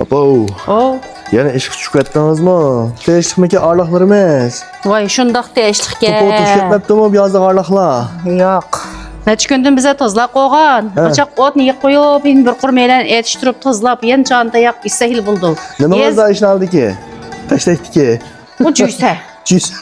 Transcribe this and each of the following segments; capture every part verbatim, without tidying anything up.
ئاپا. ئو. يەنە ئىشقا چۈشۈپ كەتتىڭىزمۇ؟ تېگىشلىكمىكەن ئارىلىقلىرىمىز؟ ۋاي، شۇنداق تېگىشلىككەن. توپا توشۇپ كەتمەپتىمۇ بۇ يازلىق ئارىلىقلار؟ ياق. نەچچە كۈندىن بىزە تازىلاپ قويغان. ھە. ئاچاق ئوتنى يېقىپ قويۇپ، يەنە بىر قۇر مەيلەن ئېتىشتۈرۈپ تازىلاپ، يەنە چاندا ياق ئىسسا ھېلى بولىدۇ. نېمىڭىز بار ئىشنالدىكى؟ تەشتەكتىكى. بۇ جۈسە. جۈسە.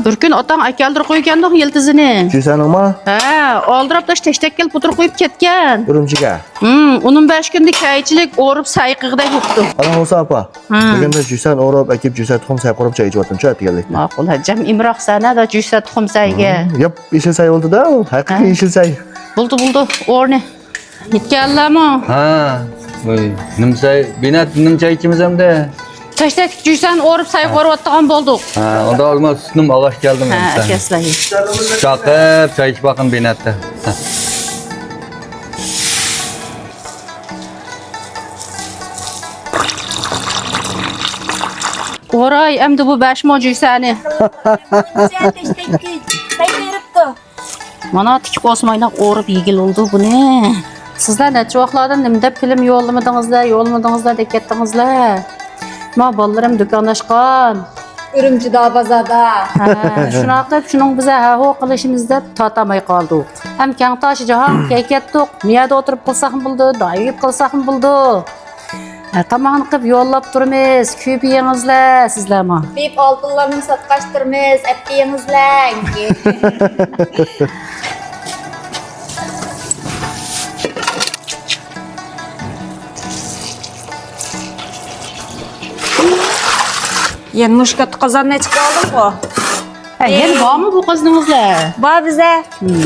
بىر كۈن ئاتاڭ ئەكەلدۈرۈپ قويغانىدۇق يىلتىزىنى. جۈسەنىڭما؟ ھە، ئالدىراپ تاش تەشتەك كېلىپ ئولتۇرۇپ قويۇپ كەتكەن. ئۈرۈمچىگە. ھىم، ئون بەش كۈندە كەيچىلىك ئورۇپ سەي قىلغۇدەك بوپتۇ. ئانا بولسا ئاپا. ھىم. بۈگۈندە جۈسەن ئورۇپ، ئەكىپ جۈسە تۇخۇم سەي قورۇپ چاي ئىچىۋاتىمچۇ ئەتىگەنلىكتە. ماقۇل، ھە، جەم ئىمراق سەنە دا جۈسە تۇخۇم سەيگە. ھىم، ياپ، يېشىل سەي بولدى-دە، ھەقىقىي ھە. يېشىل سەي. بولدى، بولدى، ئورنى. يەتكەنلەرمۇ؟ ھە. ۋاي، نېمە سەي، بىنەت نېمە چاي ئىچىمىز ئەمدى؟ تەشتەك جۈسەن ئورۇپ سەي قورۇۋاتىدىغان بولدۇق. ھە، ئۇندا ئالما سۈتنىمۇ ئالغاچ كەلدىم ھە، ئەمسە. ئەكەسلەر. چاقىپ چاي ئىچىپ باققىن بىنەتتە. ھە. ئوراي، ئەمدى بۇ بەشمۇ جۈسەنى. تەشتەك سەي بېرىپتۇ. مانا تىكىپ ئوسمايناق ئورۇپ يېگىلى بولىدۇ بۇنى. سىزلەر نەچچە ۋاقىتلاردىن نېمە دەپ فىلىم يوللىمىدىڭىزلەر، يوللىمىدىڭىزلەر دەپ كەتتىڭىزلەر. ما بالىلىرىم دۇكان ئاچقان. ئۈرۈمچىدا بازاردا. ھە، شۇنداق دەپ شۇنىڭ بىزە ھە ھو قىلىشىمىز دەپ تارتالماي قالدۇق. ھەم كەڭتاشى جاھانغا كەتتۇق. مۇيەردە ئولتۇرۇپ قىلساقمۇ بولىدۇ، دائىم قىلساقمۇ بولىدۇ. ھە، تاماقنى قىلىپ يوللاپ تۇرىمىز، كۆپ يېڭىزلەر سىزلەرمۇ. بىپ ئالتۇنلارنى ساتقاچ تۇرىمىز، ئەپ يېڭىزلەر. يەنە مۇشۇ كاتتا قازاننى ئېچىپ ئالدىمغۇ. ھە، يەنە بارمۇ بۇ قازىنىڭىزلار؟ بار بىزە. ھىم.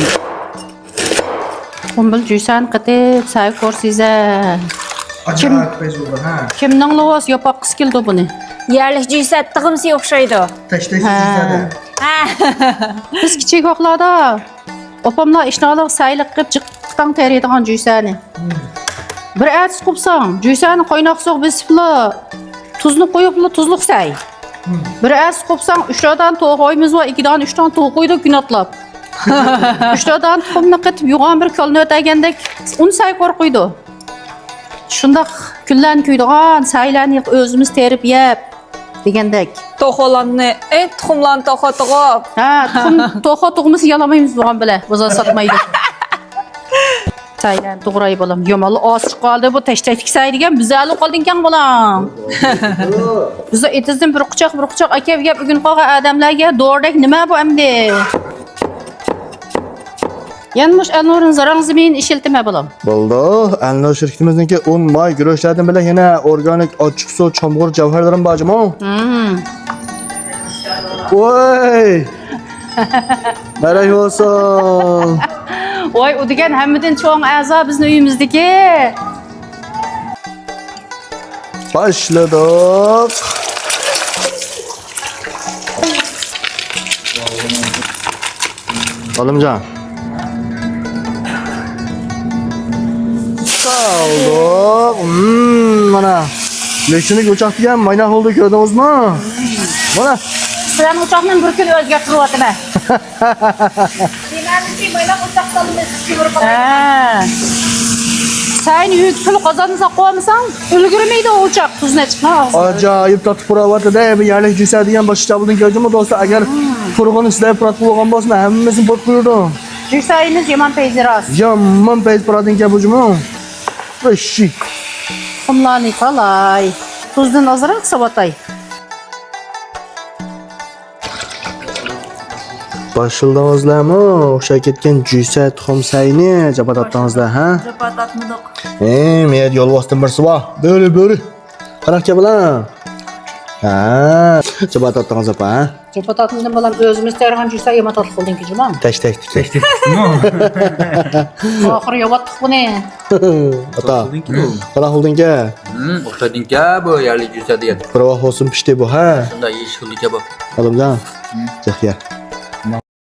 قۇمبىل جۈسەن قېتىپ سەي كورسىزە. كىم-، ئاجايىپ پەيزى بولدى، ھە. كىمنىڭ لوۋاس ياپاق قىز كېلىدۇ بۇنى؟ يەرلىك جۈسەت تېخىمۇ ئوخشايدۇ. تەشتەك ھە. جۈسەت. ھە. بىز كىچىك ۋاقىتلاردا ئاپاملار ئىشنالىق سەيلىك قىلىپ جىققىتاڭ تېرىيدىغان جۈسەنى. ھىم. بىر ئەتىسى قوپساڭ، جۈسەنى قايناق سۇغا بېسىپلا، تۇزنى قويۇپلا تۇزلۇق سەي. ھىم. بىر ئەتىسى قوپساڭ، ئۈچ دانە توخۇ قويىمىز بار، ئىككى دانە، ئۈچ دانە توخۇ قويىدۇ كۈن ئاتلاپ. ئۈچ دانە تۇخۇمنى قېتىپ يوغان بىر كالىنى ئۆتەگەندەك ئۇن سەي قورۇيدۇ. شۇنداق كۈنلەرنى كۆيىدىغان، سەيلەرنى ئۆزىمىز تېرىپ يەپ دېگەندەك. توخۇلارنى، ئەي، تۇخۇملارنى توخۇ تۇغۇپ. ھە، تۇخۇم، توخۇ تۇغمىسا يالىمايمىز بولغان بىلە، بازار ساتمايدۇ. سەيلەرنى توغراي بالام. يامانلا ئاز چىقىپ قالدى بۇ تەشتەكتىكى سەي دېگەن، بىز ھەلە قالدىكەن بالام. بىز ئېتىزدىن بىر قۇچاق، بىر قۇچاق ئەكەپ يەپ ئۆگىنىپ قالغان ئادەملەرگە دورىدەك نېمە بۇ ئەمدى؟ يەنە مۇشۇ ئەلنۇرنىڭ زاراڭ زېمىنىنى ئىشلىتىمەن بالام. بولدى. ئەلنۇر شىركىتىمىزنىڭكى ئۇن، ماي، گۈرۈچلەردىن بىلەن يەنە ئورگانىك ئاچچىقسۇ، چامغۇر، جەۋھەرلىرىمۇ بار جۇمۇ. ھىم. ۋاي! مەرەك بولسۇن. ۋاي، ئۇ دېگەن ھەممىدىن چوڭ ئەزا بىزنىڭ ئۆيىمىزدىكى. باشلىدۇق. ئالىمجان. سالدۇق. مم، مانا. لېكچىنىڭ ئوچاق دېگەن مايناق بولدى، كۆردىڭىزمۇ؟ مانا. سىلەرنىڭ ئوچاقنى بىر كۈن ئۆزگەرتىۋاتىمەن. دېمەمدىكى مايناق ئوچاق سالىمىز، كۆمۈر قالايدۇ. ھە. سەينى يۈك پۇل قازانمىساق قويمىساڭ، ئۈلگۈرمەيدۇ ئوچاق، تۇزنى ئېچىپ. ئاجايىپ تاتلىق پۇراۋاتىدە، بۇ يەرلىك جۈسە دېگەن باشقا چاپلىدىن كەلگەنمۇ دوستلار، ئەگەر پۇرىغىنى سىلەر پۇراتقا بولغان بولسا، ھەممىسىنى پۇراتقا قويىدۇ. جۈسەيمىز يامان پەيزى راست. يامان پەيزى پۇراتىن كەل بۇ جۇمۇ. ئىششىك. تۇخۇملارنى قالاي. تۇزدىن ئازراق ساۋاتاي. باشلىدىڭىزلارمۇ؟ ئوخشاپ كەتكەن جۈسە تۇخۇم سەينى جاپا تارتتىڭىزلار، ھە؟ جاپا تارتمىدۇق. ھە، مەيەردە يولۋاستىن بىرسى بار. بۆرە، بۆرە. قانداق گەپ بۇلار؟ ھە، جاپا تارتتىڭىز ئاپا، ھە؟ جاپا تارتمىدىم بالام، ئۆزىمىز تەييارلىغان جۈسە يامان تاتلىق بولدىكى جۇمۇ. تەشتەكتىكى. تەشتەكتىكىمۇ؟ ئاخىرى يەۋاتتۇق بۇنى. ئاتا. قانداق بولدىكى بۇ؟ قانداق بولدىكى؟ ھىم، ئوخشايدىكى بۇ يەرلىك جۈسە دېگەن. بىر ۋاق بولسۇن پىشتى بۇ، ھە؟ شۇنداق يېيىش خىلىكى بۇ. ئالىمجان. ھىم. جىق يە.